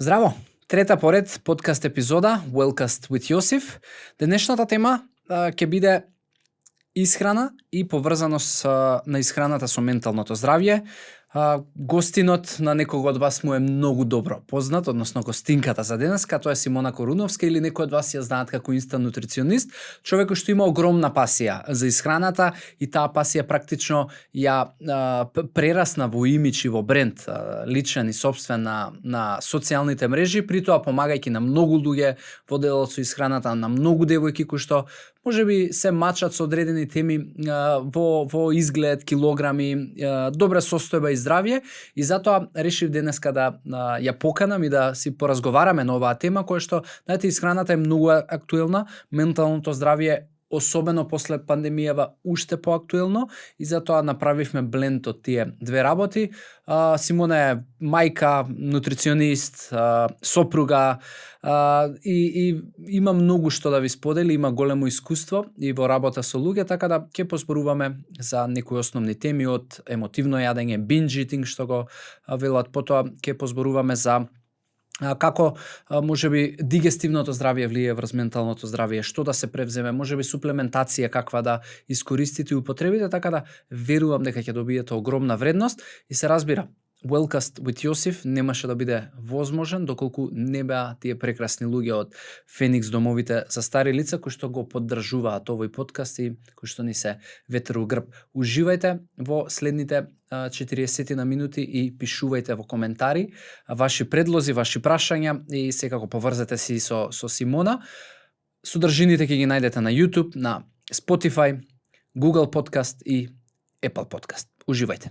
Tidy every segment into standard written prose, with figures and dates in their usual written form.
Здраво! Трета поред подкаст епизода Wellcast with Јосиф. Денешната тема ќе биде исхрана и поврзаност на исхраната со менталното здравје. Гостинот на некого од вас му е многу добро познат, односно гостинката за денеска, тоа е Симона Коруновска или некои од вас ја знаат како инстант нутриционист, човек што има огромна пасија за исхраната и таа пасија практично ја прерасна во имидж и во бренд, личен и собствен на социјалните мрежи, при тоа помагајќи на многу луѓе во делот со исхраната, на многу девојки кои што можеби се мачат со одредени теми во изглед, килограми, добра состојба и здравје, и затоа решив денеска да ја поканам и да си поразговараме на оваа тема, која што, знаете, исхраната е многу актуелна, менталното здравје особено после пандемијава уште поактуелно, и затоа направивме бленд од тие две работи. Симона е мајка, нутриционист, сопруга, и има многу што да ви сподели, има големо искуство и во работа со луѓе, така да ќе поспоруваме за некои основни теми од емотивно јадење, binge eating што го велат, потоа ќе позборуваме за како можеби дигестивното здравје влијае врз менталното здравје, што да се превземе, можеби суплементација каква да искористите и употребите, така да верувам дека ќе добиете огромна вредност и се разбира. Wellcast with Јосиф немаше да биде возможен доколку не беа тие прекрасни луѓе од Феникс домовите за стари лица кои што го поддржуваат овој подкаст и кои што ни се ветер у грб. Уживајте во следните 40 на минути и пишувајте во коментари ваши предлози, ваши прашања и секако поврзете се со Симона. Содржините ќе ги најдете на YouTube, на Spotify, Google Podcast и Apple Podcast. Уживајте.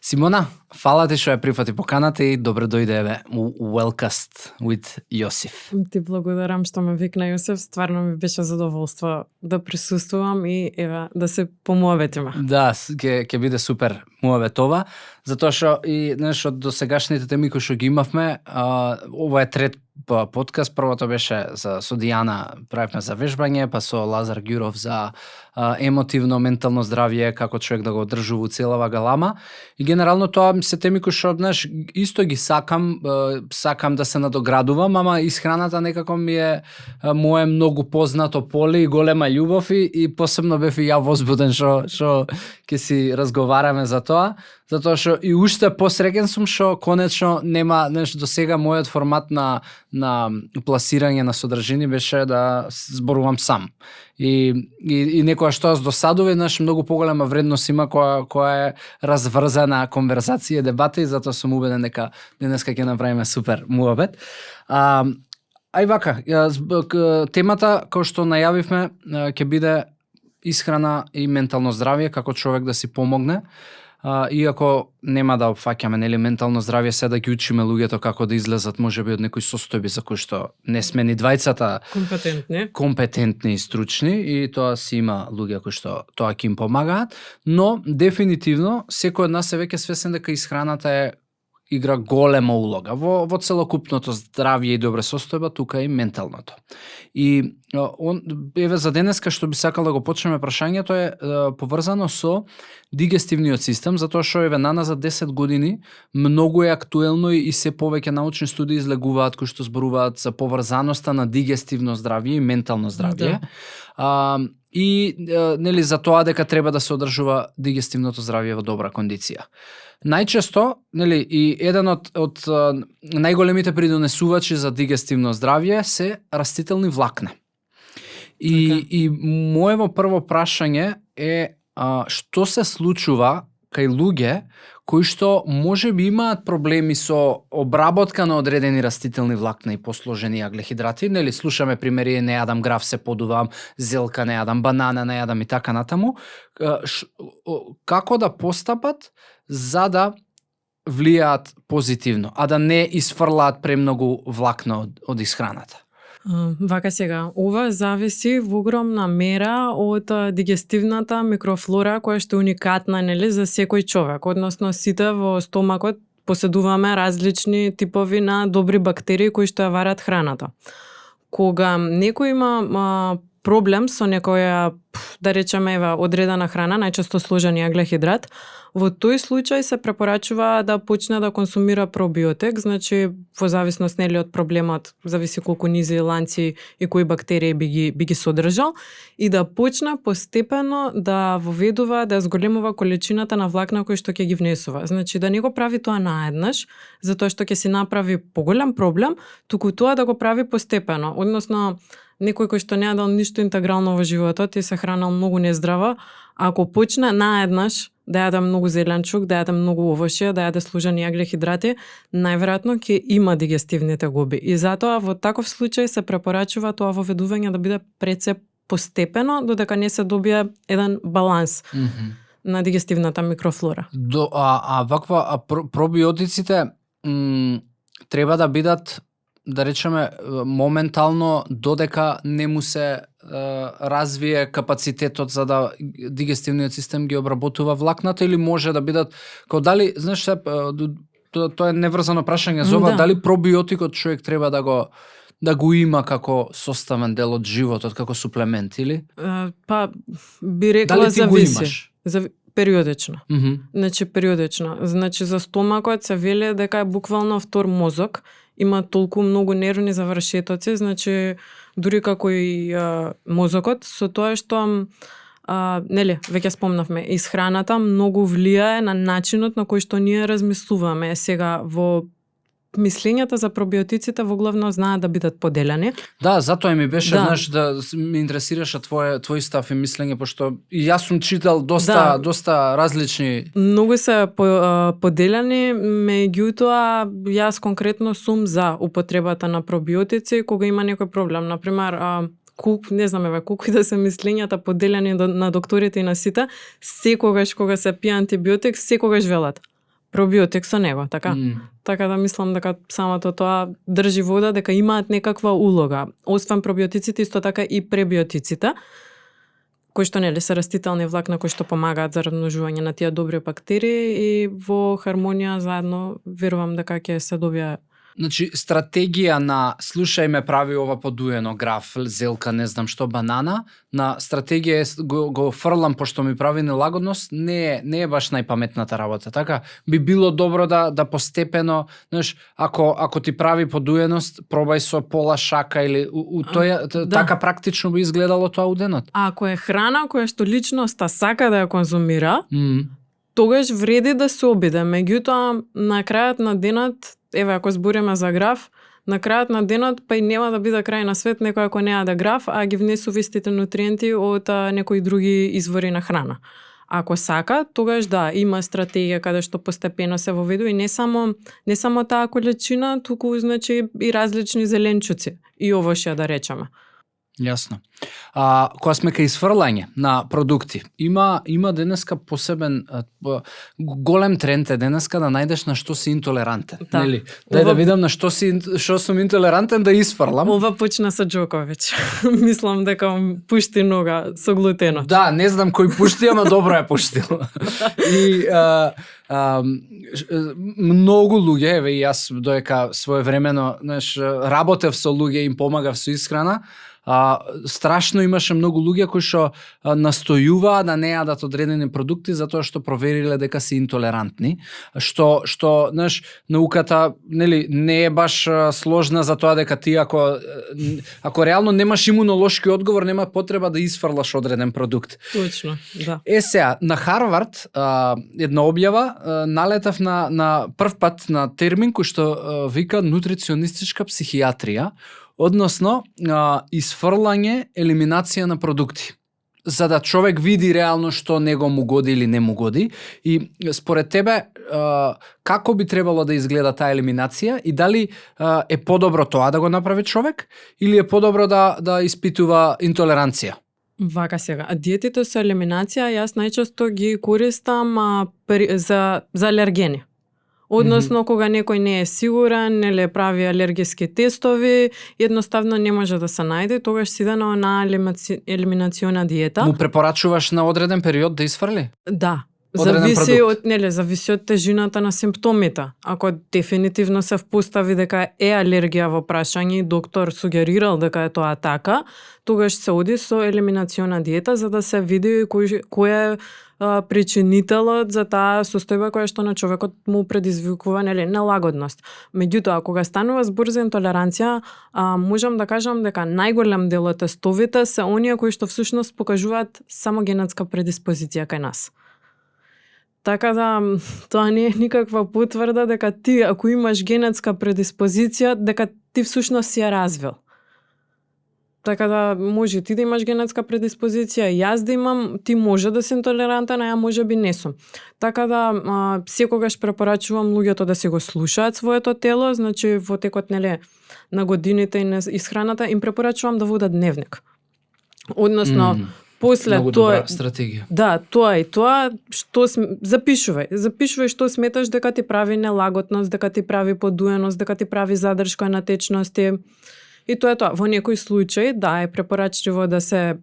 Симона, фала ти што ја прифати поканата и добро дојде у Wellcast with Јосиф. Ти благодарам што ме викна Јосиф, стварно ми беше задоволство да присуствувам и ева да се помуаветиме. Да, ќе биде супер муавет ова, затоа што и знаеш од досегашните теми кои што ги имавме, ова е трет подкаст, првото беше со Дијана, правивме за вежбање, па со Лазар Ѓуров за емотивно, ментално здравје, како човек да го одржува у целава галама. И генерално тоа се теми кои што, знаеш, исто ги сакам да се надоградувам, ама исхраната некако ми е мое многу познато поле и голема љубов и посебно бев и ја возбуден што ќе си разговараме за тоа, затоа што и уште посреќен сум што конечно нема, знаеш, до сега мојот формат на пласирање на содржини беше да зборувам сам. И некоја што аз досадува, знаеш, многу поголема вредност има која е разврзана конверзација, дебата, и затоа сум убеден дека денеска ќе направиме супер муабет. Ај вака, темата кој што најавивме ќе биде исхрана и ментално здравје, како човек да си помогне. Иако нема да опфаќаме нели ментално здравје, се да ги учиме луѓето како да излезат можеби од некои состојби за кои што не сме ни двајцата компетентни и стручни, и тоа си има луѓе кои што тоа ќе им помагаат, но дефинитивно секој од нас е веќе свесен дека исхраната игра голема улога во целокупното здравје и добра состојба, тука и менталното. И еве за денеска што би сакал да го почнеме прашањето е поврзано со дигестивниот систем, затоа што еве наназад 10 години многу е актуелно и се повеќе научни студии излегуваат кои што зборуваат за поврзаноста на дигестивно здравје и ментално здравје. И нели за тоа дека треба да се одржува дигестивното здравје во добра кондиција. Најчесто, нели, и еден од најголемите придонесувачи за дигестивно здравје се растителни влакна. И моево прво прашање е што се случува кај луѓе кои што можеби имаат проблеми со обработка на одредени растителни влакна и посложени аглехидрати, нели слушаме примери, не јадам граф, се подувам, зелка не јадам, банана не јадам и така натаму. Како да постапат за да влијаат позитивно, а да не изфрлаат премногу влакна од исхраната? Вака сега, ова зависи во огромна мера од дигестивната микрофлора која што е уникатна, нели, за секој човек, односно сите во стомакот поседуваме различни типови на добри бактерии кои што ја варат храната. кога некој има проблем со некоја, да речеме, одредена храна, најчесто сложен јаглехидрат, во тој случај се препорачува да почне да консумира пробиотик, значи во зависност нели од проблемот, зависи колку низи ланци и кои бактерии би ги содржал, и да почне постепено да воведува, да зголемува количината на влакна кои што ќе ги внесува. Значи да не го прави тоа наеднаш, затоа што ќе си направи поголем проблем, туку тоа да го прави постепено. Односно, некој кој што не јадел ништо интегрално во животот и се хранел многу нездраво, ако почне наеднаш да јаде многу зеленчук, да јаде многу овошје, да јаде сложени јаглехидрати, најверојатно ќе има дигестивни тегоби. И затоа во таков случај се препорачува тоа воведување да биде прецеп постепено, додека не се добие еден баланс на дигестивната микрофлора. Пробиотиците треба да бидат, да речеме, моментално додека не му се развие капацитетот за да дигестивниот систем ги обработува влакната, или може да бидат, као дали, знаеш, тоа е неврзано прашање за ова, дали пробиотикот човек треба да го има како составен дел од животот, како суплемент, или? Па, би рекла дали ти зависи. го имаш? Периодично. Значи, периодично. Значи, за стомакот се вели дека е буквално втор мозок, има толку многу нервни завршетоци, значи дури како и мозокот, со тоа што нели, веќе спомнавме, исхраната многу влијае на начинот на кој што ние размислуваме. Сега во мислењата за пробиотиците во главно знаат да бидат поделени. Да, затоа ми беше, знаеш, да ме интересираше твој став и мислење, пошто и јас сум читал доста различни. Многу се поделени, меѓутоа јас конкретно сум за употребата на пробиотици кога има некој проблем. Например, не знам, колку и да се мислењата поделени на докторите и на сите, секогаш кога се пие антибиотик, секогаш велат пробиотик со него, така? Така да мислам дека самото тоа држи вода, дека имаат некаква улога. Освен пробиотиците, исто така и пребиотиците, кои што нели се растителни влакна кои што помагаат за размножување на тие добри бактерии, и во хармонија заедно верувам дека ќе се добие. Значи, стратегија на слушај ме прави ова подуено, граф, зелка, не знам што, банана, на стратегија го фрлам пошто ми прави нелагодност, не е баш најпаметната работа. Така, би било добро да постепено, знаеш, ако ти прави подуеност, пробај со пола шака или така практично би изгледало тоа у денот. Ако е храна која што личноста сака да ја конзумира, тогаш вреди да се обиде. Меѓутоа, на крајот на денот, ако збориме за граф, на крајот на денот па и нема да биде крај на свет некој ако не јаде граф, а ги внесува истите нутриенти од некои други извори на храна. Ако сака, тогаш има стратегија каде што постепено се воведува, и не само таа количина, туку значи и различни зеленчуци и овошја, да речеме. Јасно. Кога сме кај изфрлање на продукти, има денеска посебен голем тренд е денеска да најдеш на што си интолерантен, нели? Да видам на што сум интолерантен да изфрлам. Ова почна со Џоковиќ. Мислам дека пушти нога со глутенот. Да, не знам кој пушти, ама добро е пуштил. И многу луѓе, и јас доека своевремено, знаеш, работев со луѓе, им помагав со исхрана, страшно имаше многу луѓе кои што настојуваа да не јадат одредени продукти затоа што провериле дека се интолерантни, што знаеш, науката нели не е баш сложна за тоа дека ти ако реално немаш имунолошки одговор, нема потреба да изфрлаш одреден продукт. Точно, да. Сега, на Харвард една објава налетав на прв пат на термин кој што вика нутриционистичка психијатрија, односно изфрлање, елиминација на продукти, за да човек види реално што него му годи или не му годи. И според тебе како би требало да изгледа таа елиминација и дали е подобро тоа да го направи човек или е подобро да испитува интолеранција? Вака сега, диетите со елиминација јас најчесто ги користам за алергени. Односно, кога некој не е сигурен, или прави алергиски тестови, едноставно не може да се најде, тогаш си иде на елиминациона диета. Му препорачуваш на одреден период да изфрли? Да. одреден продукт. Зависи од тежината на симптомите. Ако дефинитивно се впостави дека е алергија во прашање и доктор сугерирал дека е тоа така, тогаш се оди со елиминациона диета за да се види кој е причинителот за таа состојба која што на човекот му предизвикува нелагодност. Меѓутоа, кога станува збор за интолеранција, можам да кажам дека најголем дел од тестовите се оние кои што всушност покажуваат само генетска предиспозиција кај нас. Така да, тоа не е никаква потврда дека ти, ако имаш генетска предиспозиција, дека ти всушност си ја развил. Така да, може ти да имаш генетска предиспозиција, јас да имам, ти може да си интолерантен, а ја може би не сум. Така да, секогаш препорачувам луѓето да си го слушаат своето тело, значи во текот на годините и на исхраната им препорачувам да водат дневник. Односно, после Многу тоа добра стратегија. Да, тоа и тоа што запишувај што сметаш дека ти прави нелагодност, дека ти прави подуеност, дека ти прави задршка на течности. И тоа е тоа. Во некои случаи да е препорачливо да се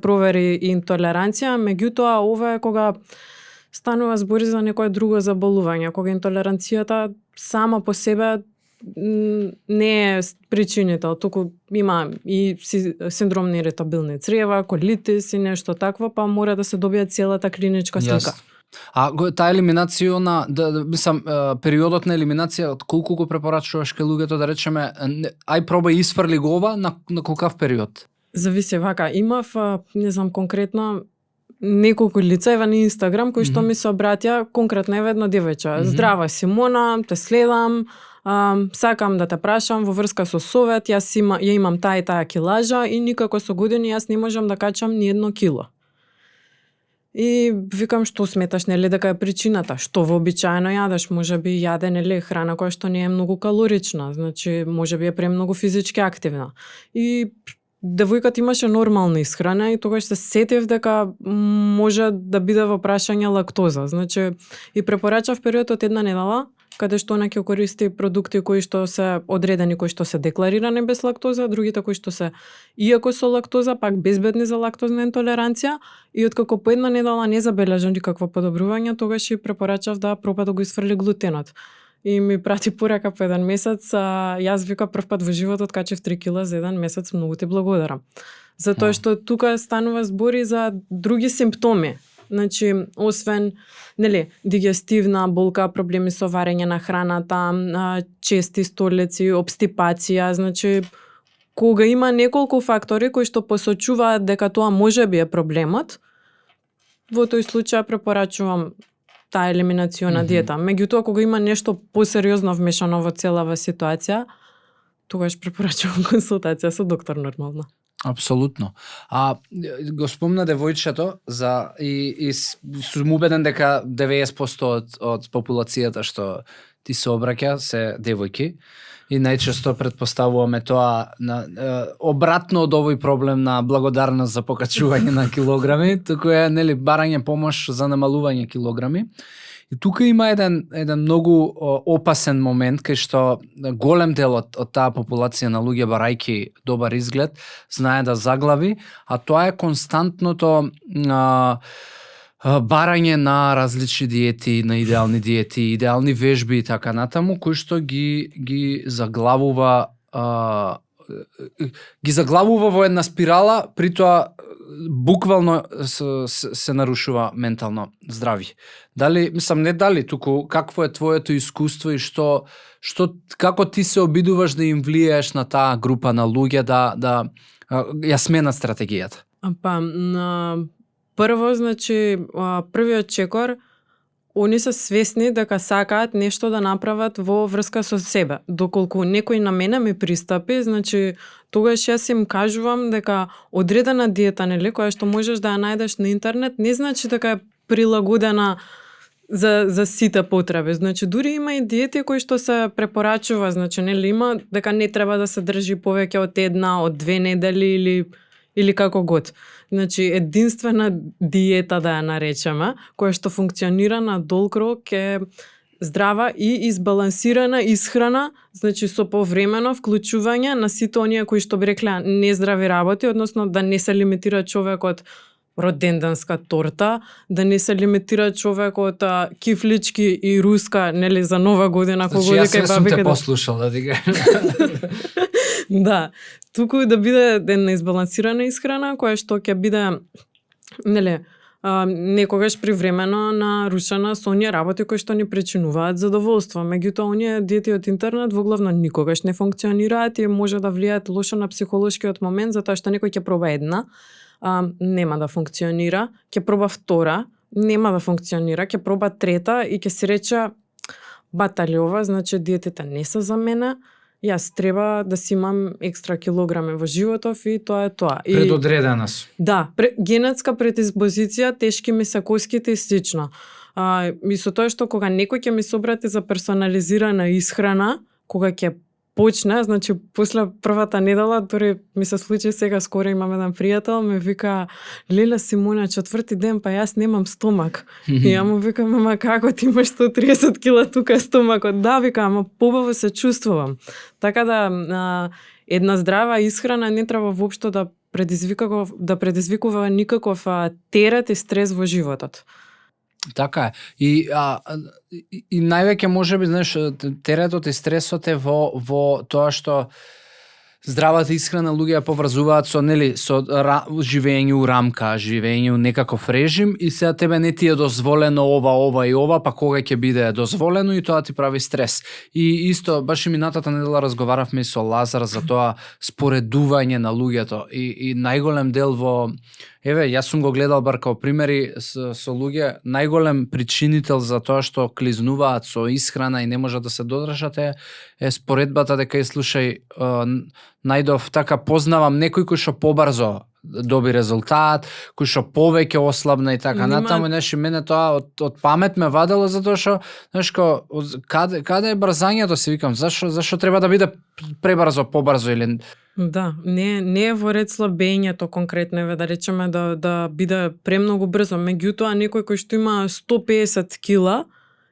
провери интолеранција, меѓутоа ова е кога станува збори за некое друго заболување, кога интолеранцијата сама по себе не е причинител, туку има и синдром на иритабилни црева, колитис и нешто такво, па мора да се добие целата клиничка слика. А таа елиминациона, мислам, периодот на елиминација, од колку го препорачуваш кај луѓето, да речеме, ај пробај исфрли го ова на колкав период? Зависи, вака, имав, не знам конкретно, неколку лицева на Инстаграм кои што ми се обратија, конкретно е едно девојче. Здрава Симона, те следам, сакам да те прашам во врска со совет, ја имам таа и таа килажа и никако со години јас не можам да качам ни 1 кило. И викам што сметаш дека е причината, што вообичаено јадеш, можеби јаде храна која што не е многу калорична, значи можеби е премногу физички активна. И девојката имаше нормална исхрана и тогаш се сетив дека може да биде во прашање лактоза. Значи и препорачав период од 1 недела каде што она ќе користи продукти кои што се одредени, кои што се декларирани без лактоза, другите кои што се иако со лактоза, пак безбедни за лактозна интолеранција, и откако по 1 недела не забележам никакво подобрување, тогаш и препорачав да проба да го исфрли глутенот. И ми прати порака по 1 месец, јас вика прв пат во животот качев 3 кила за 1 месец, многу ти благодарам. Затоа што тука станува збори за други симптоми. Значи, освен дигестивна болка, проблеми со варење на храната, чести столици, обстипација, значи кога има неколку фактори кои што посочуваат дека тоа може би е проблемот, во тој случај препорачувам таа елиминациона диета. Меѓутоа, кога има нешто посериозно вмешано во целава ситуација, тогаш препорачувам консултација со доктор нормално. Апсолутно. Го спомна девојчето и сум убеден дека 90% од популацијата што ти се обраќа се девојки и најчесто претпоставуваме тоа обратно од овој проблем на благодарност за покачување на килограми, туку е барање помош за намалување килограми. И тука има еден многу опасен момент кај што голем дел од таа популација на луѓе барајки добар изглед знае да заглави, а тоа е константното барање на различни диети, на идеални диети, идеални вежби и така натаму, кои што ги заглавува во една спирала, при тоа буквално се нарушува ментално здравје. Туку какво е твоето искуство и како ти се обидуваш да им влијаеш на таа група на луѓе да ја сменат стратегијата? Прво, значи, првиот чекор, они се свесни дека сакаат нешто да направат во врска со себе. Доколку некој на мене ми пристапи, значи, тогаш јас им кажувам дека одредена диета, која што можеш да ја најдеш на интернет, не значи дека е прилагодена за сите потреби. Значи, дури има и диети кои што се препорачува, значи, има дека не треба да се држи повеќе од 1, од 2 недели или како год. Значи, единствена диета, да ја наречеме, која што функционира на долг рок е здрава и избалансирана исхрана, значи со повремено вклучување на сите оние кои што би рекле нездрави работи, односно да не се лимитира човекот роденденска торта, да не се лимитира човекот кифлички и руска, нели, за Нова година, Значи, кога јас кај не сум те бабика. послушал, да ти кажам. Да, туку да биде една избалансирана исхрана, која што ќе биде, нели, некогаш привремено нарушена со оние работи кои што ни причинуваат задоволство. Меѓутоа, оние диети од интернет воглавно никогаш не функционираат и може да влијаат лошо на психолошкиот момент, затоа што некој ќе проба една, нема да функционира, ќе проба втора, нема да функционира, ќе проба трета и ќе се рече батали ова, значи диетите не се за мене, јас треба да си имам екстра килограми во животов и тоа е тоа. Предодредена сум. Да, генетска предиспозиција, тешки ми се коските и слично. И со тоа што кога некој ќе ми се обрати за персонализирана исхрана, кога ќе почне, значи после првата недела, дури ми се случи сега скоро, имам еден пријател, ми вика: "Леле Симона, четврти ден, па јас немам стомак." И ја му викам: "Ама како ти имаш 130 кила тука стомакот?" "Да," вика, "ама побаво се чувствувам." Така да една здрава исхрана не треба воопшто да предизвикува никаков терет и стрес во животот. Така е. И највеќе можеби, знаеш, теретот и стресот е во тоа што здравата исхрана луѓе ја поврзуваат со, нели, со живење у рамка, живење у некаков режим и сега тебе не ти е дозволено ова и ова, па кога ќе биде дозволено и тоа ти прави стрес. И исто, баш и минатата недела разговаравме со Лазар за тоа споредување на луѓето и најголем дел во Еве, јас сум го гледал бар као примери со луѓе, најголем причинител за тоа што клизнуваат со исхрана и не можат да се додржат е споредбата дека слушај, најдов така познавам некој кој што побрзо доби резултат, кој што повеќе ослабна и така натаму, знаеш, и мене тоа од памет ме вадело затоа што, знаеш, каде е брзањето, си викам, зашо треба да биде пребрзо, побрзо или Да, не е во ред слабењето конкретно, еве да речеме да биде премногу брзо, меѓутоа некој кој што има 150 кила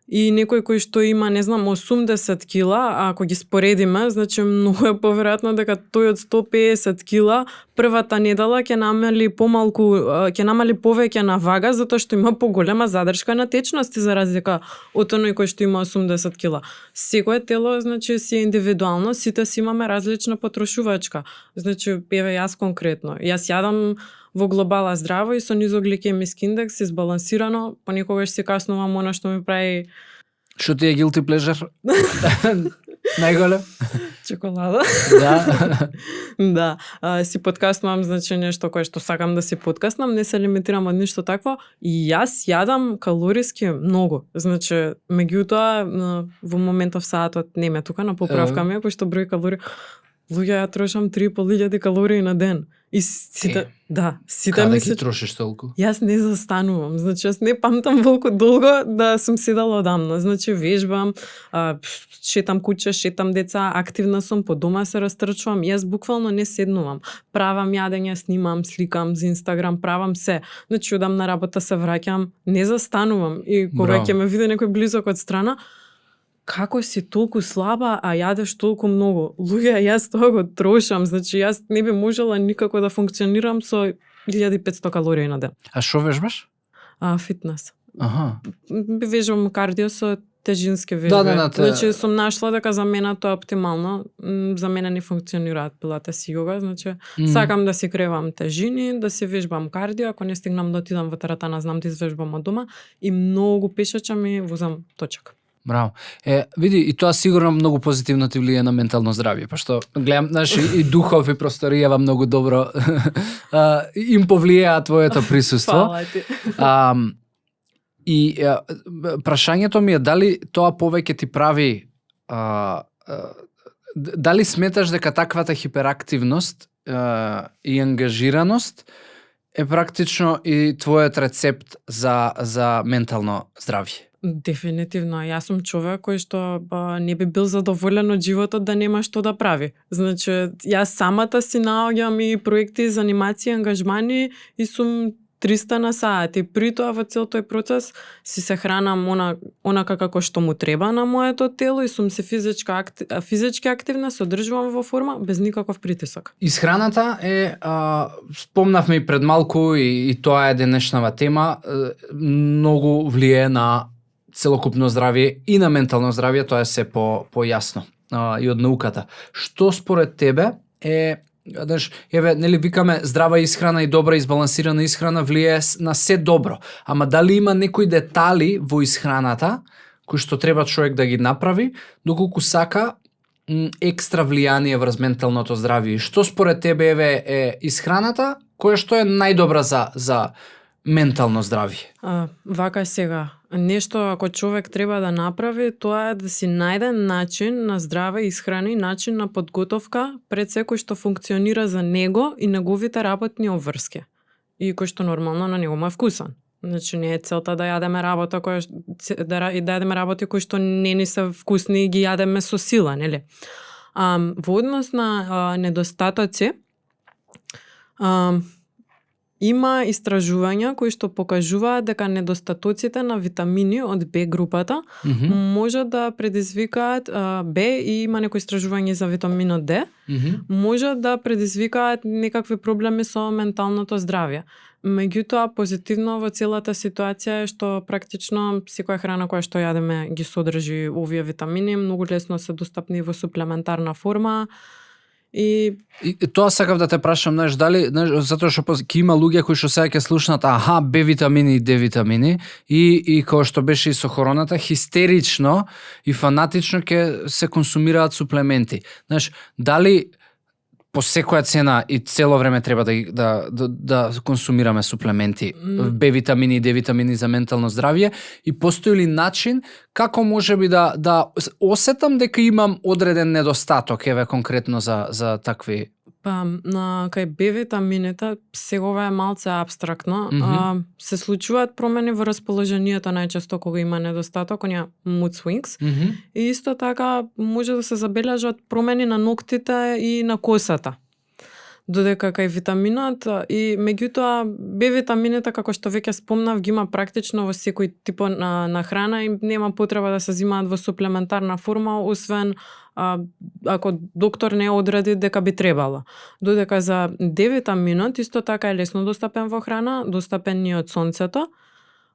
и некој кој што има, не знам, 80 кила, ако ги споредиме, значи многу е поверојатно дека тој од 150 кила првата недела ќе намали повеќе на вага затоа што има поголема задршка на течности за разлика од оној кој што има 80 кила. Секое тело, значи, си е индивидуално, сите си имаме различна потрошувачка. Значи, еве јас конкретно, јас јадам во глобала здраво и со низок гликемиски индекс, избалансирано, понекогаш се каснувам она што ми прави... Што ти е guilty pleasure? Најголем? Чоколада. Да. Да. Си подкаснувам, значи, нешто кое што сакам да си подкаснам, не се лимитирам од ништо такво и јас јадам калориски многу. Значи, меѓутоа, во моментов саатот не ме тука на поправка ме, пошто број калории... Луѓе, ја трошам 3.500 калории на ден. И сите Каде ги трошиш толку? Јас не застанувам. Значи, јас не памтам волку долго да сум седала одамна. Значи, вежбам, шетам куќа, шетам деца, активна сум, по дома се растрчувам. Јас буквално не седнувам. Правам јадење, снимам, сликам за Инстаграм, правам се. Значи, одам на работа, се враќам, не застанувам. И кога ќе ме види некој близок од страна, како си толку слаба, а јадеш толку многу? Луѓе, јас тоа го трошам, значи јас не би можела никако да функционирам со 1500 калории на ден. А шо вежбаш? Фитнес. Аха. Вежбам кардио со тежински вежби. Да. Значи сум нашла дека за мене тоа е оптимално. За мене не функционираат пилатес и јога, значи сакам да си кревам тежини, да си вежбам кардио, ако не стигнам да отидам во тератана, знам да извежбам од дома и многу пешача ми возам точак. Браво. Види, и тоа сигурно многу позитивно ти влијае на ментално здравје, пошто гледам, знаеш, и духов и просторијава многу добро им повлијаа твоето присуство. Фала ти. И прашањето ми е дали тоа повеќе ти прави дали сметаш дека таквата хиперактивност и ангажираност е практично и твојот рецепт за ментално здравје? Дефинитивно. Јас сум човек кој што не би бил задоволен од животот да нема што да прави. Значи, јас самата си наоѓам и проекти за анимација, ангажмани и сум 300 на саат и при тоа во цел тој процес си се хранам онака како што му треба на моето тело и сум се физички активна, се одржувам во форма без никаков притисок. Исхраната е, спомнавме и пред малку и тоа е денешнава тема, многу влие на целокупно здравје и на ментално здравје, тоа е се појасно и од науката. Што според тебе е, знаеш, еве, нели викаме здрава исхрана и добра избалансирана исхрана влие на се добро, ама дали има некои детали во исхраната кои што треба човек да ги направи, доколку сака екстра влијание врз менталното здравје? Што според тебе е исхраната која што е најдобра за ментално здравје? Вака сега, нешто ако човек треба да направи, тоа е да си најде начин на здраве исхрана и начин на подготовка пред секој што функционира за него и неговите работни обврски. И кој што нормално на него му е вкусан. Значи не е целта да јадеме работа да јадеме работи кои што не ни се вкусни и ги јадеме со сила, нели? Во однос на недостатоци, има истражувања кои што покажуваат дека недостатоците на витамини од Б групата може да предизвикаат Б и има некои истражувања за витаминот Д, може да предизвикаат некакви проблеми со менталното здравје. Меѓутоа, позитивно во целата ситуација е што практично секоја храна која што јадеме ги содржи овие витамини, многу лесно се достапни во суплементарна форма. И тоа сакав да те прашам, знаеш, дали, затоа што ќе има луѓе кои што сега ќе слушнат, Б витамини и Д витамини и како што беше и со хороната, хистерично и фанатично ќе се консумираат суплементи. Знаеш, дали по секоја цена и цело време треба да консумираме суплементи, Б витамини и Д витамини за ментално здравје, и постои ли начин како можеби да осетам дека имам одреден недостаток, еве конкретно за такви? Кај Б витамините сега е малце апстрактно. Се случуваат промени во расположението најчесто кога има недостаток, оние mood swings. И исто така може да се забележат промени на ноктите и на косата. Додека кај витаминот и меѓутоа Б витамините, како што веќе спомнав, ги има практично во секој тип на храна и нема потреба да се земаат во суплементарна форма, освен ако доктор не одреди дека би требало. Додека за Д витаминот исто така е лесно достапен во храна, достапен ни од сонцето.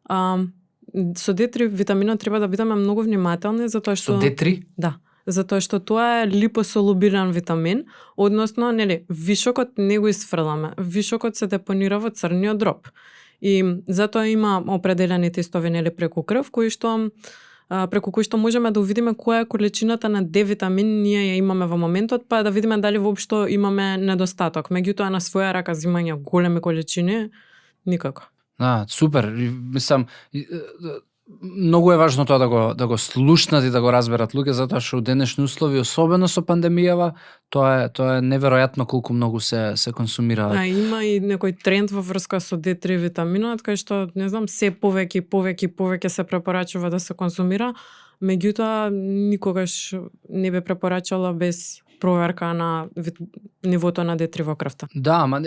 Со Д3 витаминот треба да бидеме многу внимателни, затоа што... Со Д3? Да. Затоа што тоа е липосолубиран витамин, односно, нели, вишокот не го исфрламе. Вишокот се депонира во црниот дроб. И затоа има определени тестови, нели, преку крв, преку кои што можеме да увидиме која е количината на Д витамин ние ја имаме во моментот, па да видиме дали воопшто имаме недостаток. Меѓутоа на своја рака земање големи количини никако. Супер. Мислам, многу е важно тоа да го слушнат и да го разберат луѓе, затоа што у денешни услови, особено со пандемијава, тоа е неверојатно колку многу се консумира. Има и некој тренд во врска со Д3 витаминот, кај што, не знам, се повеќе се препорачува да се консумира, меѓутоа никогаш не бе препорачала без проверка на нивото на Д3 во крвта. Да, ама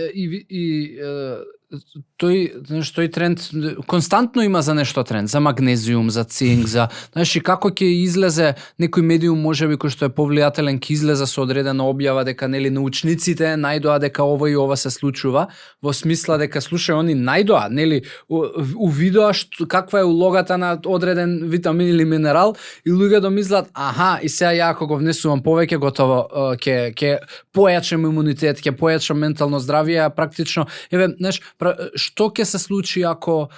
тој тренд константно има за нешто тренд, за магнезиум, за цинк, знаеш, и како ќе излезе некој медиум можеби кој што е повлијателен, ќе излезе со одредена објава дека нели научниците најдоа дека ова и ова се случува, во смисла дека слушај, они најдоа, нели, увидоа каква е улогата на одреден витамин или минерал и луѓе домислат, и сега ја ако го внесувам повеќе, готово ќе појачам имунитет, ќе појачам ментално здравје, практично, еве, знаеш, што ќе се случи ако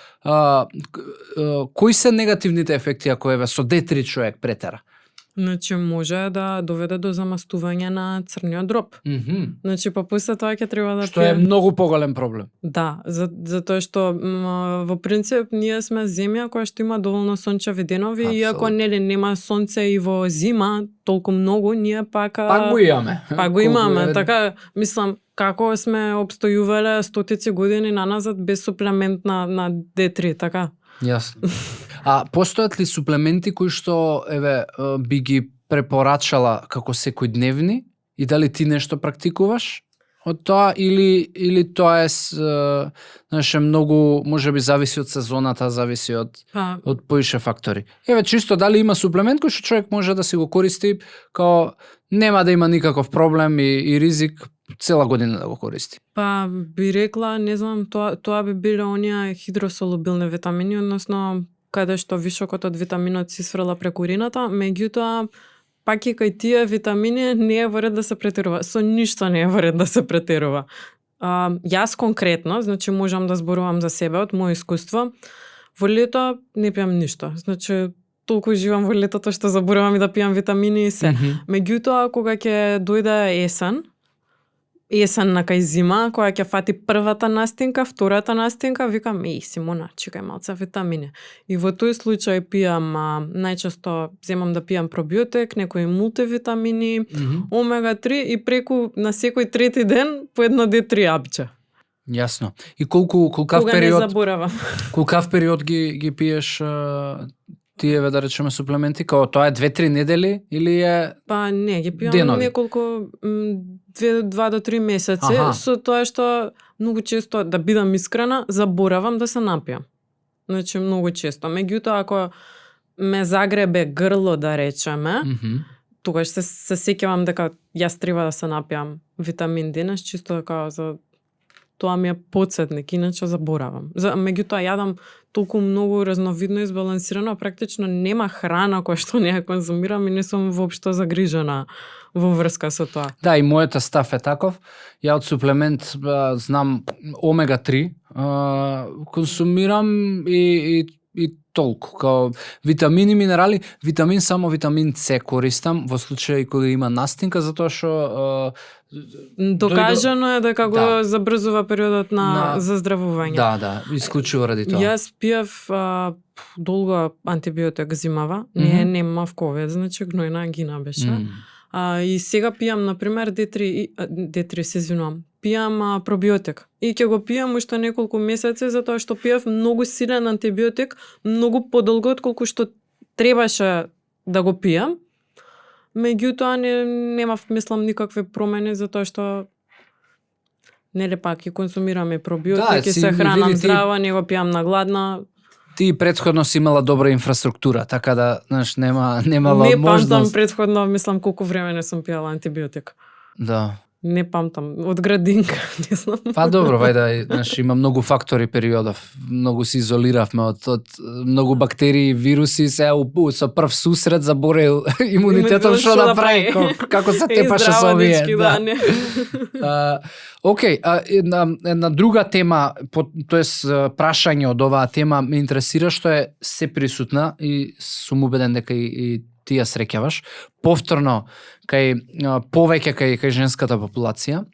кои се негативните ефекти ако еве со Д3 човек претера? Значи може да доведе до замастување на црниот дроб. Значи после тоа ќе треба да што е многу поголем проблем. Да, затоа што во принцип ние сме земја која што има доволно сончеви денови. Абсолютно. Иако нели нема сонце и во зима толку многу, ние пак го имаме. Пак го имаме, така мислам како сме обстојувале стотици години наназад без суплемент на Д3, така. Јасно. Постојат ли суплементи кои што еве би ги препорачала како секојдневни и дали ти нешто практикуваш? од тоа или тоа знаеш, многу можеби зависи од сезоната, зависи од поише фактори. Еве чисто дали има суплемент кој што човек може да си го користи, као нема да има никаков проблем и ризик цела година да го користи. Па би рекла, не знам, тоа би биле оние хидросолубилни витамини, односно каде што вишокот од витаминот се сврла преку урината, меѓутоа пак и кај тие витамини не е во ред да се претерува. Со ништо не е во ред да се претерува. Јас конкретно, значи можам да зборувам за себе од моје искуство, во лето не пијам ништо. Значи толку живам во летото што заборавам и да пијам витамини и се. Меѓутоа кога ќе дојде есен на кај зима, која ќе фати првата настинка, втората настинка, викам, Симона, чекај малце витамини. И во тој случај пијам, најчесто земам да пијам пробиотик, некои мултивитамини, омега-3 и преку на секој трети ден по едно D3 апче. Јасно. И колкав период? Кога не заборавам. Колкав период ги пиеш тие, да речеме, суплементи? Као тоа е 2-3 недели или е Па не, ги пијам денови? неколку 2 до 3 месеци, со тоа што многу често, да бидам искрена, заборавам да се напијам. Значи многу често. Меѓутоа ако ме загребе грло, да речеме, тогаш се сеќавам дека јас треба да се напијам витамин денес, чисто дека за тоа ми е потсетник, иначе заборавам. Меѓутоа јадам толку многу разновидно и избалансирано, практично нема храна која што не ја конзумирам и не сум воопшто загрижена во врска со тоа. Да, и мојата став е таков. Ја од суплемент знам омега-3 консумирам и толку. Као витамини, минерали, само витамин С користам во случај кога има настинка, затоа што докажано е дека го забрзува периодот на заздравување. Да, исклучиво ради тоа. Јас пиев долго антибиотик зимава, немав ковид, значи гнојна ангина беше. И сега пијам, например, D3 се извинувам, пијам пробиотик. И ќе го пијам уште неколку месеци, затоа што пиев многу силен антибиотик, многу подолго отколку што требаше да го пијам. Меѓутоа немав, мислам, никакви промени, затоа што нели пак и консумираме пробиотик, и се хранам здраво, не го пијам на гладна. Ти претходно си имала добра инфраструктура, така да, знаеш, немала не можност. Не памтам претходно, мислам, колку време не сум пијала антибиотик. Да. Не памтам, од градинка, не знам. Па добро, вајда, знаеш, има многу фактори периодов, многу се изолиравме од многу бактерии, вируси, се со прв сусрет заборел имунитетот што да прави, како се тепаше со овие. Океј, една друга тема, тоест прашање од оваа тема ме интересира, што е се присутна и сум убеден дека и ти ја среќаваш, повторно повеќе кај женската популација,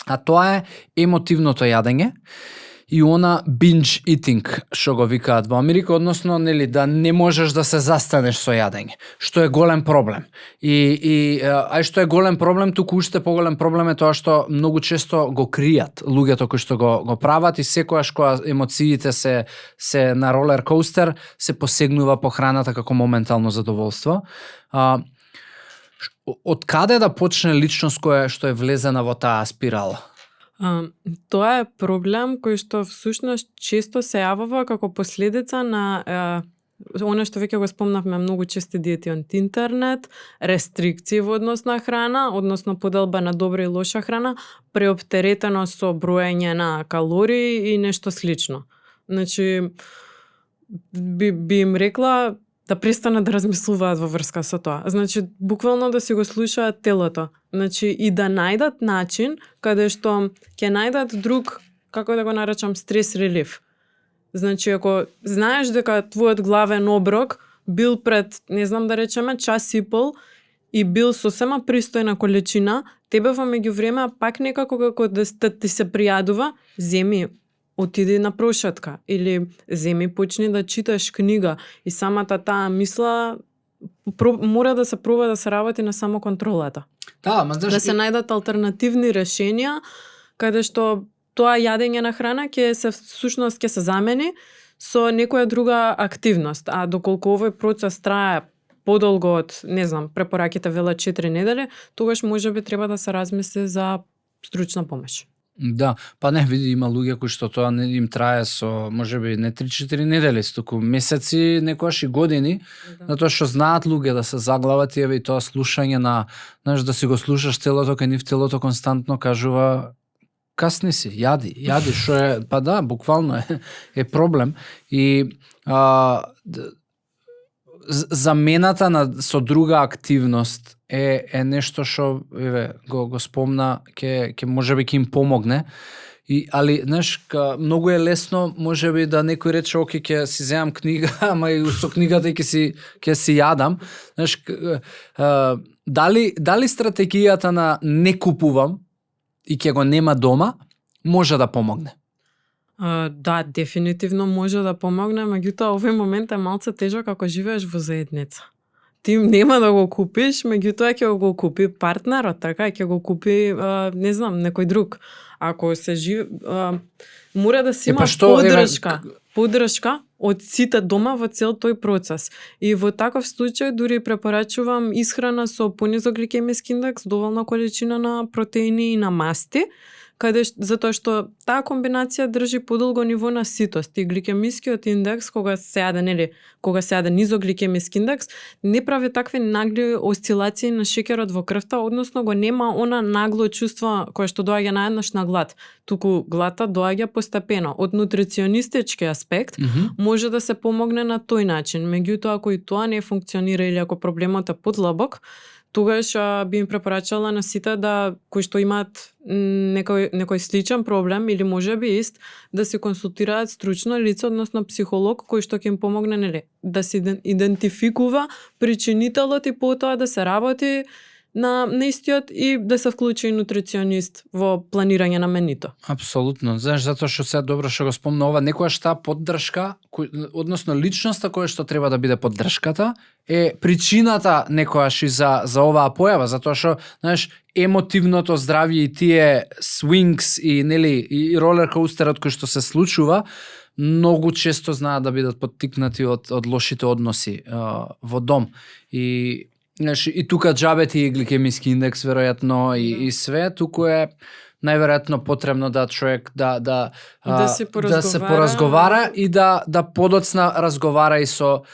а тоа е емотивното јадење и она binge eating, што го викаат во Америка, односно нели да не можеш да се застанеш со јадење, што е голем проблем. Ај што е голем проблем, туку уште поголем проблем е тоа што многу често го кријат луѓето кои што го прават и секојаш кога емоциите се на ролер коустер, се посегнува по храната како моментално задоволство. Од каде да почне личност која што е влезена во таа спирала? Тоа е проблем кој што всушност често се јавува како последица на оно што веќе го спомнавме, многу чести диети од интернет, рестрикции во однос на храна, односно поделба на добра и лоша храна, преоптеретено со броење на калории и нешто слично. Значи, би им рекла да престанат да размислуваат во врска со тоа. Значи, буквално да си го слушаат телото. Значи, и да најдат начин каде што ќе најдат друг, како да го наречам, стрес релив. Значи, ако знаеш дека твојот главен оброк бил пред, не знам да речеме, час и пол и бил сосема пристојна количина, тебе во меѓувреме пак некако како да ти се пријадува, земи отиди на прошетка или земи почни да читаш книга и самата таа мисла мора да се проба да се работи на самоконтролата. Да се најдат алтернативни решенија каде што тоа јадење на храна ќе се замени со некоја друга активност, а доколку овој процес трае подолго од, не знам, препораките велат 4 недели, тогаш можеби треба да се размисли за стручна помош. Да, па не, види, има луѓе кои што тоа не им трае со, можеби, не 3-4 недели, туку месеци, некогаш и години, затоа што знаат луѓе да се заглават и еве и тоа слушање на, знаеш, да си го слушаш телото, кај нив телото константно кажува касни си, јади, што е, па да, буквално е проблем. И замената со друга активност е нешто што еве го спомна, ќе можеби ќе им помогне. Али знаеш, многу е лесно можеби да некој рече оке ќе си земам книга, ама и со книгата и ќе си јадам. Знаеш, дали стратегијата на не купувам и ќе го нема дома може да помогне? Да, дефинитивно може да помогне, меѓутоа овој момент е малце тежок ако живееш во заедница. Ти нема да го купиш, меѓутоа ќе го купи партнерот, така, ќе го купи, не знам, некој друг. Ако се мора да си има поддршка од сите дома во цел тој процес. И во таков случај дури препорачувам исхрана со понизок гликемиски индекс, доволна количина на протеини и на масти, затоа што таа комбинација држи подолго ниво на ситост и гликемискиот индекс кога се јаде низок гликемиски индекс не прави такви нагли осцилации на шеќерот во крвта, односно го нема она нагло чувство кое што доаѓа наеднаш на глад, туку гладта доаѓа постепено. Од нутриционистички аспект може да се помогне на тој начин, меѓутоа ако и тоа не функционира или ако проблемот е подлабок, тогаш би им препорачала на сите кои што имаат некој сличен проблем или можеби ист, да се консултираат стручно лице, односно психолог кој што ќе им помогне да се идентификува причинителот и потоа да се работи на истиот и да се вклучи и нутриционист во планирање на менито. Апсолутно. Знаеш, затоа што се добро што го спомна ова, некојаш таа поддршка, односно личноста која што треба да биде поддршката, е причината некојаш и за оваа појава, затоа што, знаеш, емотивното здравје и тие swings и и ролер коустерот кој што се случува, многу често знаат да бидат поттикнати од лошите односи во дом. И тука джабе ти гликемиски индекс веројатно и све, туку е најверојатно потребно да човек да се поразговара и да подоцна разговара и со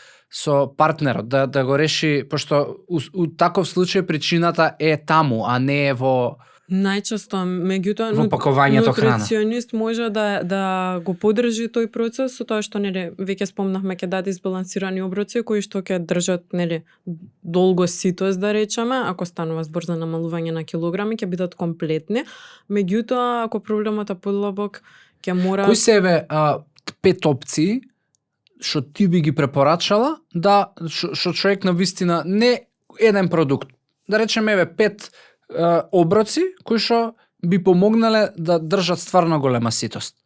партнерот, да го реши, пошто у таков случај причината е таму, а не е во најчесто, меѓутоа нутриционист може да го поддржи тој процес со тоа што веќе спомнавме ќе даде избалансирани оброци кои што ќе држат долго ситост, да речеме, ако станува збор за намалување на килограми ќе бидат комплетни, меѓутоа ако проблемот е подлабок ќе мора. Кои се 5 опции што ти би ги препорачала што човек на вистина не еден продукт, да речеме 5 оброци кои што би помогнале да држат стварно голема ситост?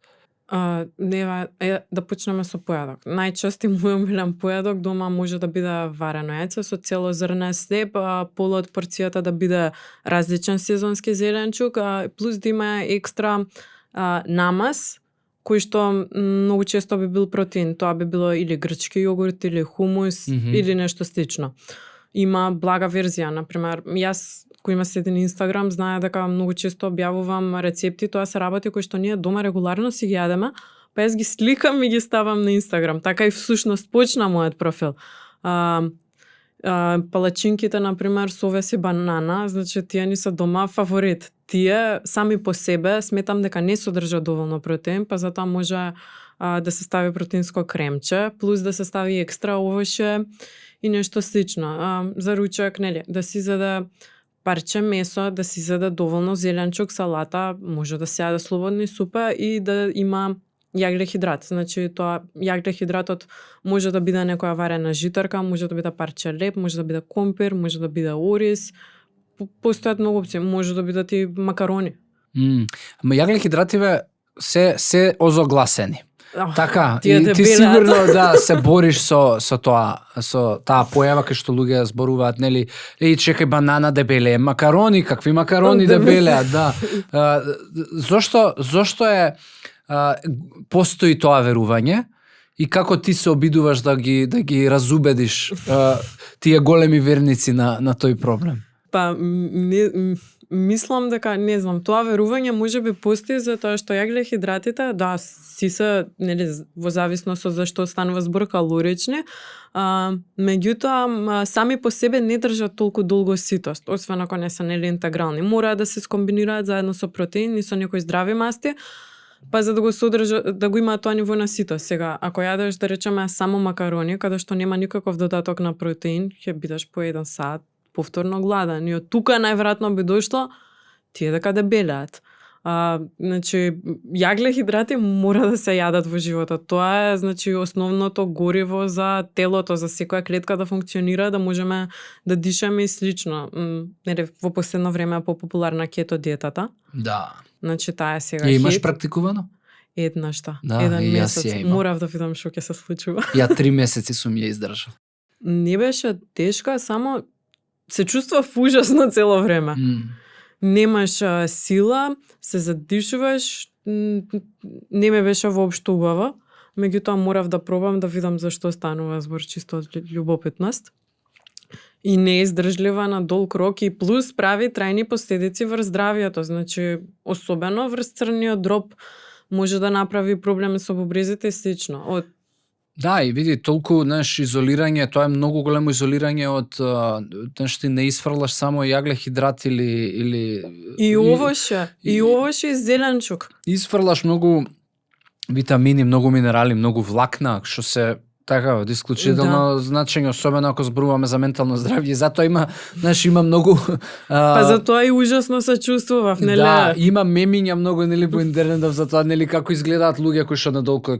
Да почнеме со појадок. Најчести мој омилен појадок дома може да биде варено јајце со целозрнест хлеб, пола од порцијата да биде различен сезонски зеленчук, плюс да има екстра намаз, кој што многу често би бил протеин. Тоа би било или грчки јогурт, или хумус, или нешто слично. Има блага верзија, например, јас кој има следен Инстаграм, знае дека многу често објавувам рецепти, тоа се работи кои што ние дома регуларно си ги јадеме, па јас ги сликам и ги ставам на Инстаграм. Така и всушност почна мојот профил. Палачинките, например, со овес и банана, значи тие ни се дома фаворит. Тие сами по себе сметам дека не содржат доволно протеин, па затоа може да се стави протеинско кремче, плюс да се стави екстра овоше и нешто слично. За ручек, да си заде парче месо, да си заде доволно зеленчук, салата, може да се јаде слободно и супа и да има јаглехидрат. Значи тоа јаглехидратот може да биде некоја варена житарка, може да биде парче леб, може да биде компир, може да биде ориз. Постојат многу опции, може да бидат и макарони. Јаглехидративе се озогласени. Така, и ти сигурно се бориш со таа појава кај што луѓе зборуваат, чекај банана дебеле, макарони, какви макарони дебеле, да. Зошто постои тоа верување и како ти се обидуваш да ги разубедиш тие големи верници на тој проблем? Па мислам дека, не знам, тоа верување можеби постои затоа што јаглехидратите, да, си се, нели, во зависност од зашто станува збор калорични, меѓутоа сами по себе не држат толку долго ситост, освен ако не се, нели, интегрални. Мора да се скомбинираат заедно со протеин и со некои здрави масти, па за да го содржа, да го има тоа ниво на ситост. Сега, ако јадеш, да речеме, само макарони, каде што нема никаков додаток на протеин, ќе бидеш по 1 сат повторно гладен. И од тука најверојатно би дошло тие дека дебелеат. Значи, јаглехидрати мора да се јадат во животот. Тоа е, значи, основното гориво за телото, за секоја клетка да функционира, да можеме да дишаме и слично. Нели, во последно време е популарна кето диетата. Да. Значи, таа е сега Ја имаш хит. практикувано? Еднашта. Да, Еден и јас месец. ја имам. Морав да видам што ќе се случува. Ја 3 месеци сум ја издржал. Не беше тешка, само се чувствував ужасно цело време. Немаш сила, се задишуваш, не ме беше воопшто убаво, меѓутоа морав да пробам да видам зашто станува збор, чисто од љубопитност. И не е издржлива на долг рок и плюс прави трајни последици врз здравието, значи особено врз црниот дроб може да направи проблеми со бубрезите и слично. Да, и види, толку, знаеш, изолирање, тоа е многу големо изолирање од, знаеш, ти не изфрлаш само јаглехидрат или И овоше, и овоше и зеленчук. Изфрлаш многу витамини, многу минерали, многу влакна, што се така од исклучително значење, особено ако зборуваме за ментално здравје. Затоа има, знаеш, има многу Па затоа и ужасно се чувствував, нели? Да, има мемиња многу, нели, по интернетов за тоа, нели, како изгледаат луѓе кои што надолку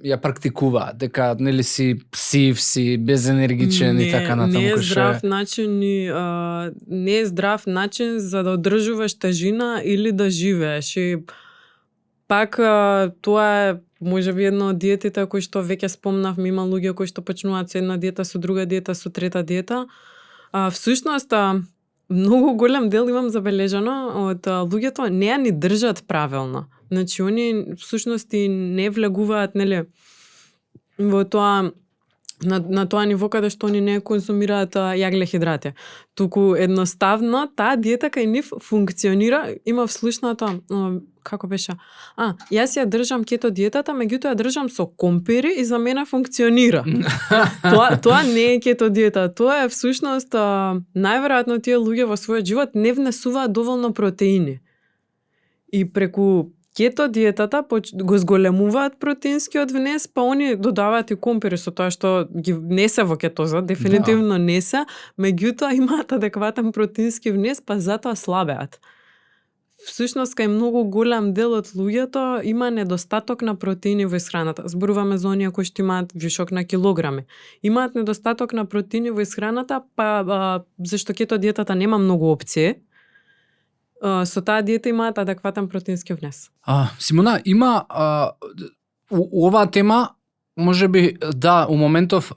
ја практикуваат, дека, нели, си сив, си безенергичен и така натаму. Не е здрав начин, не е здрав начин за да одржуваш тежина или да живееш. И пак тоа е можеби една од диетите кои што веќе спомнавме, има луѓе кои што почнуваат со една диета, со друга диета, со трета диета. Всушност, многу голем дел имам забележано од луѓето не ја ни држат правилно. Значи, они всушност и не влегуваат, нели, во тоа на тоа ниво каде што они не консумираат јаглехидрати. Туку едноставно таа диета кај нив функционира, има вслушното, како беше? Јас ја држам кето диетата, меѓутоа ја држам со компери и за мене функционира. Тоа не е кето диета, тоа е всушност најверојатно тие луѓе во својот живот не внесуваат доволно протеини. И преку кето диетата го зголемуваат протеинскиот внес, па они додаваат и компери со тоа што ги внесе во кетоза, дефинитивно не се, меѓутоа имаат адекватен протеински внес, па затоа слабеат. Всушност, кај многу голем дел од луѓето има недостаток на протеини во исхраната. Зборуваме за оние кои што имаат вишок на килограми. Имаат недостаток на протеини во исхраната, па зашто кето диетата нема многу опции, со таа диета имаат адекватен протеински внес. Симона, има оваа тема, можеби, да, у моментов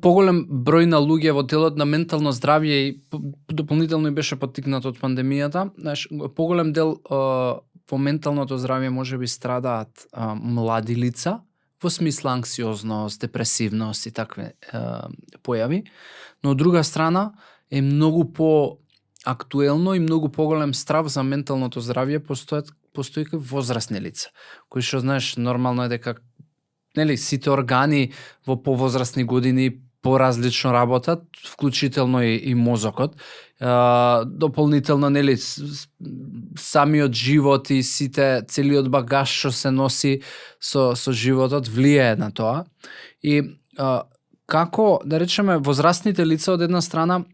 поголем број на луѓе во делот на ментално здравје и дополнително беше поттикнат од пандемијата, знаеш, поголем дел во менталното здравје можеби страдаат млади лица, во смисла анксиозност, депресивност и такви појави, но од друга страна е многу по актуелно и многу поголем страв за менталното здравје постои кај возрастни лица, кои што, знаеш, нормално е дека, нели, сите органи во повозрастни години поразлично работат, вклучително и мозокот. Дополнително, нели, самиот живот и целиот багаж што се носи со животот влијае на тоа. И како, да речеме, возрастните лица од една страна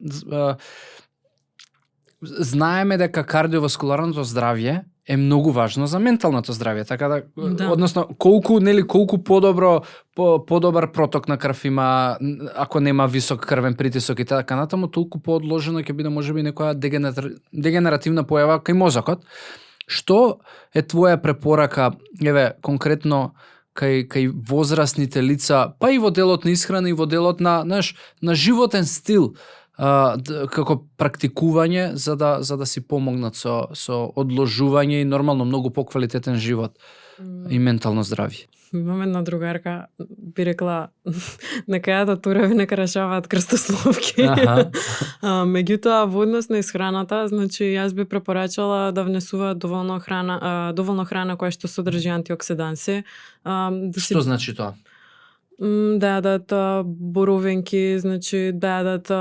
знаеме дека кардиоваскуларното здравје е многу важно за менталното здравје, така да, односно колку подобар проток на крв има, ако нема висок крвен притисок и така натаму, толку поодложено ќе биде можеби некоја дегенеративна појава кај мозокот. Што е твоја препорака, конкретно кај возрастните лица, па и во делот на исхрана и во делот на животен стил? како практикување за да си помогнат со одложување и нормално многу поквалитетен живот и ментално здравје. Имам една другарка, би рекла, нека јадат туреви, нека решаваат крстословки. Меѓутоа, во однос на исхраната, значи јас би препорачала да внесуваат доволно храна која што содржи антиоксиданси. Што значи тоа? Да јадат боровинки, значи да јадат,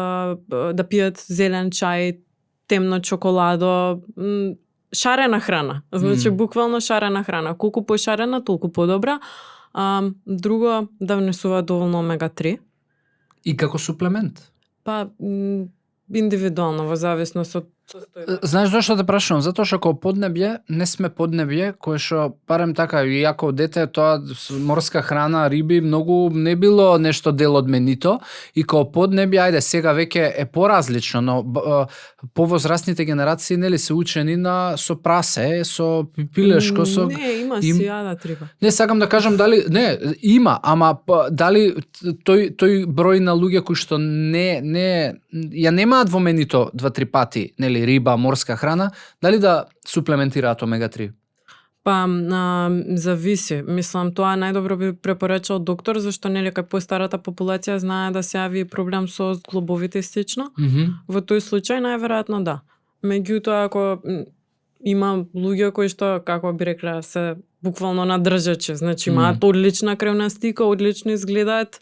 да пијат зелен чај, темно чоколадо, шарена храна. Значи буквално шарена храна. Колку пошарена, толку подобра. Друго, да внесуваат доволно омега-3. И како суплемент? Па индивидуално во зависност од состојбата. Знаеш зашто те прашувам? Затоа што како поднебје не сме поднебје кое што барем така и јако дете тоа морска храна, риби многу не било нешто дел од менито и како поднебје ајде сега веќе е поразлично, но повозрастните генерации нели се учени со прасе, со пилешко, со Не, има си јадат риба. Не сакам да кажам дали не има, ама дали тој број на луѓе кои што не ја немаат во менито 2-3 пати, нели риба, морска храна, дали да суплементираат омега-3? Па, зависи. Мислам, тоа најдобро би препорачал доктор, зашто нели кај постарата популација знае да се јави проблем со зглобовите и слично. Во тој случај најверојатно да. Меѓутоа, ако има луѓе кои што, како би рекла, се буквално надржачи, значи имаат одлична кревна слика, одлично изгледаат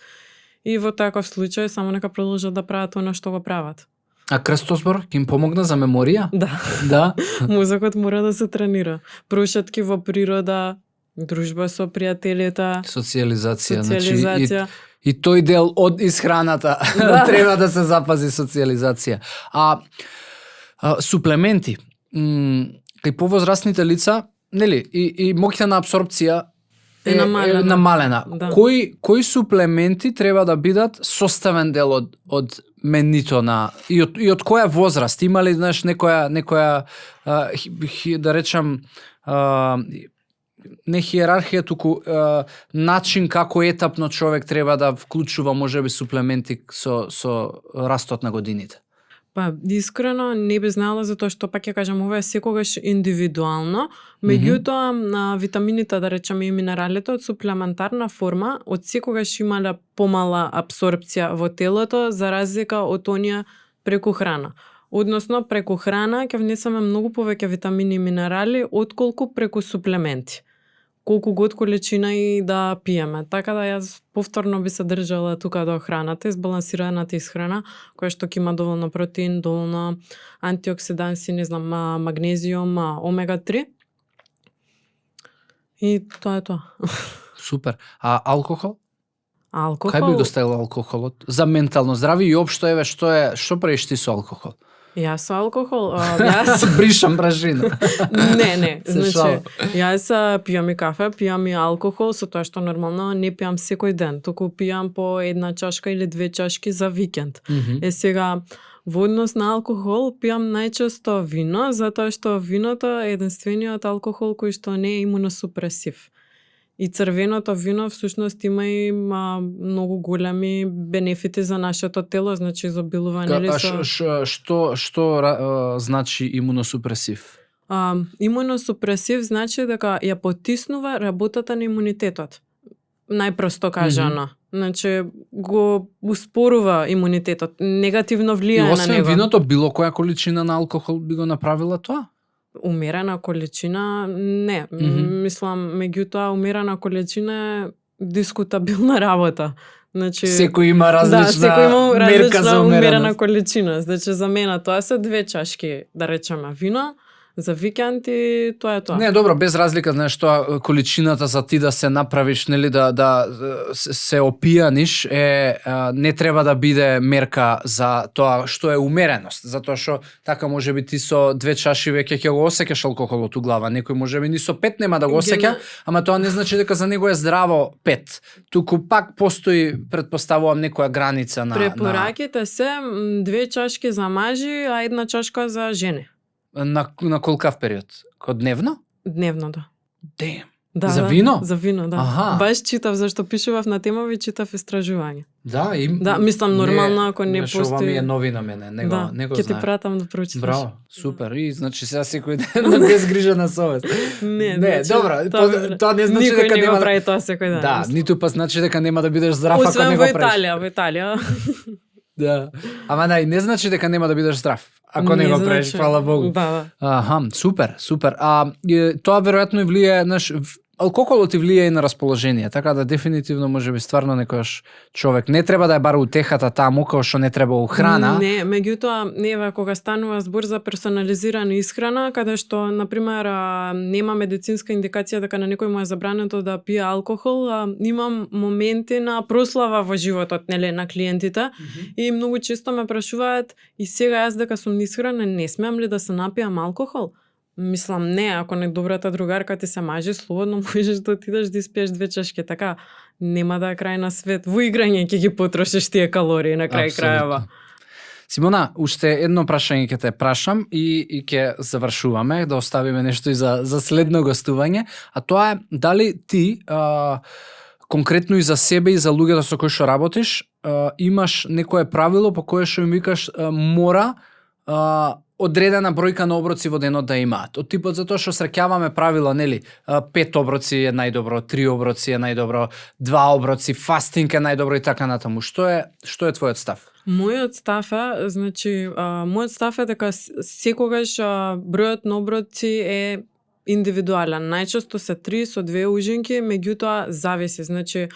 и во таков случај само нека продолжат да прават она што го прават. А крстозбор ќе им помогна за меморија? Да. Да. Мозокот мора да се тренира. Прошетки во природа, дружба со пријателите, Социализација. социализација. Значи, и тој дел од исхраната треба да се запази социализација. Суплементи. Кај повозрастните лица, нели, и моќта на апсорпција е намалена. Да. Кои суплементи треба да бидат составен дел од менито на и од која возраст? Има ли, знаеш, некоја да речам не хиерархија, туку начин како етапно човек треба да вклучува можеби суплементи со растот на годините? Па, искрено не би знала, затоа што пак ќе кажам, ова е секогаш индивидуално. Меѓутоа, витамините, да речеме, и минералите од суплементарна форма од секогаш имале помала апсорпција во телото за разлика од оние преку храна. Односно, преку храна ќе внесеме многу повеќе витамини и минерали отколку преку суплементи. Колку год количина и да пиеме. Така да јас повторно би се држала тука до храната, избалансираната исхрана, која што ќе има доволно протеин, доволно антиоксиданси, не знам, магнезиум, омега-3. И тоа е тоа. Супер. А алкохол? Алкохол? Кај би го ставила алкохолот? За ментално здравје и општо еве што правиш ти со алкохол? Јас со алкохол, јас бришам брашина. Не, значи јас пијам и кафе, пијам и алкохол, со тоа што нормално не пијам секој ден, туку пијам по 1 чашка или 2 чашки за викенд. Е сега во однос на алкохол пијам најчесто вино, затоа што виното е единствениот алкохол кој што не е имуносупресив. И црвеното вино всушност има и многу големи бенефити за нашето тело, значи изобилување со... Што значи имуносупресив? Имуносупресив значи дека ја потиснува работата на имунитетот. Најпросто кажано. Значи го успорува имунитетот, негативно влијае на него. И освен виното, било која количина на алкохол би го направила тоа? Умерена количина, не. Мислам, меѓутоа, умерена количина е дискутабилна работа. Значи, секој има различна мерка за умерена количина. Значи, за мене тоа се 2 чашки, да речеме, вино, за викенд и тоа е тоа. Не, добро, без разлика, знаеш, тоа количината за ти да се направиш, нели, да се опијаниш, не треба да биде мерка за тоа што е умереност, затоа што така можеби ти со 2 чаши веќе ќе го осеќаш алкохолот у глава, некој можеби ни со 5 нема да го осеќа, ама тоа не значи дека за него е здраво 5. Туку пак постои, предпоставувам, некоја граница на... Препораките се 2 чашки за мажи, а 1 чашка за жени. На колкав период? Дневно? Дневно, да. За вино? За вино, да. Аха. Баш читав зашто пишував на темови, читав истражување. Да, Да, мислам нормално ако не постои. Ова ми е нови на мене, не го ќе ти знаев. пратам да прочиташ. Браво, супер. И значи сега секој ден без грижа на совест. Не, значи, добро, тоа не значи дека никој не нема го прави тоа секој ден. Да, ниту па значи дека нема да бидеш здрав ако освен не го во правиш. Италија, во Италија. Да. Ама да, и не значи дека нема да бидеш здрав ако не го правиш, фала Богу. Да. Аха, супер. Тоа веројатно и влијае, алкохолот ти влијае и на расположение, така да дефинитивно можеби стварно некојаш човек не треба да е бара утехата таму како што не треба храна. Не, меѓутоа, нева кога станува збор за персонализирана исхрана, каде што на пример нема медицинска индикација дека на некој му е забрането да пие алкохол, имам моменти на прослава во животот, нели, на клиентите и многу често ме прашуваат и сега јас дека сум исхранен, не смеам ли да се напијам алкохол? Мислам, не, ако не добрата другарка ти се мажи, слободно можеш да отидеш да испиеш 2 чашки, така нема да е крај на свет. Во играње ќе ги потрошиш тие калории на крај крајава. Симона, уште едно прашање ќе те прашам и ќе завршуваме, да оставиме нешто и за следно гостување, а тоа е дали ти конкретно и за себе и за луѓето со кои што работиш, имаш некое правило по кое што им викаш мора одредена бројка на оброци во денот да имаат. Од типот затоа што среќаваме правила, нели, 5 оброци е најдобро, 3 оброци е најдобро, 2 оброци, фастинг е најдобро и така натаму. Што е твојот став? Мојот став е, значи, мојот став е дека секогаш бројот на оброци е индивидуален. Најчесто се 3 со 2 ужинки, меѓутоа зависи. Значи,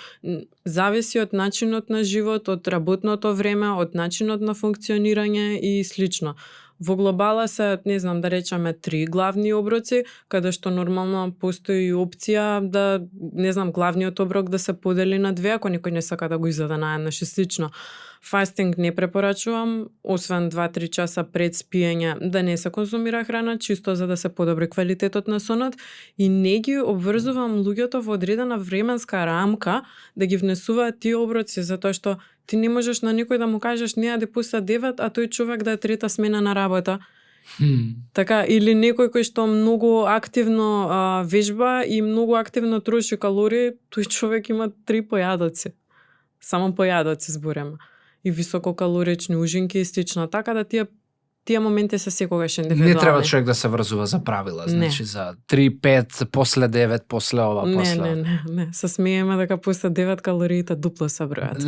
зависи од начинот на живот, од работното време, од начинот на функционирање и слично. Во глобала се, не знам, да речеме 3 главни оброци, каде што нормално постои и опција да, не знам, главниот оброк да се подели на 2, ако некој не сака да го изеде наеднаш и слично. Фастинг не препорачувам, освен 2-3 часа пред спиење да не се консумира храна, чисто за да се подобри квалитетот на сонот и не ги обврзувам луѓето во одредена временска рамка да ги внесуваат тие оброци, затоа што ти не можеш на некој да му кажеш не јади после 9, а тој човек да е трета смена на работа. Така, или некој кој што многу активно вежба и многу активно троши калории, тој човек има 3 појадоци. Само појадоци зборам. И висококалорични ужинки и слично. Така да тие моменти се секогаш индивидуални. Не треба човек да се врзува за правила, значи за 3-5, после 9, после ова, после. Не. Се смееме дека после 9 калориите дупло се бројат.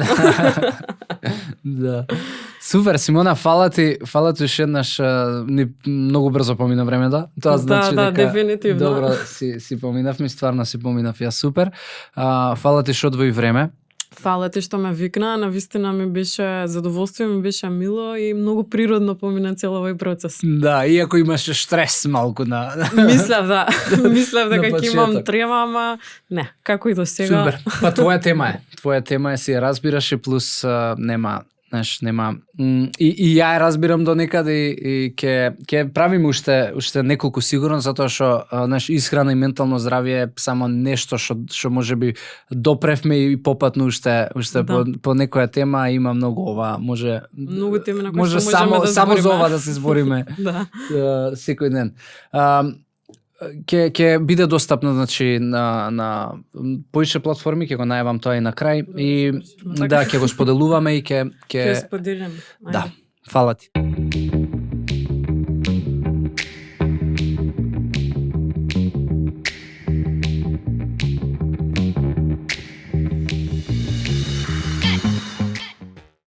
Да. Супер, Симона, фала ти уште еднаш, многу брзо помина времето. Тоа значи дека дефинитивно. Добро си поминав, стварно си поминав ја супер. Фала ти што одвои време. Фала ти што ме викна, навистина ми беше задоволство, ми беше мило и многу природно помина цел овој процес. Да, иако имаше штрес малку на... Мислев дека ќе имам трема, ама не, како и до сега. Супер, па твоја тема е, си ја разбираш и плюс нема и ја разбирам до некаде и ќе правиме уште неколку сигурно, затоа што исхрана и ментално здравје е само нешто што можеби допревме и попатно уште по некоја тема, има многу ова, многу теми на кои може што можеме да само за ова да се збориме. Да. Секој ден. Ќе биде достапно, значи, на повеќе платформи, ќе го најавам тоа и на крај и да, ќе го споделуваме и ќе споделиме. Да, фала ти.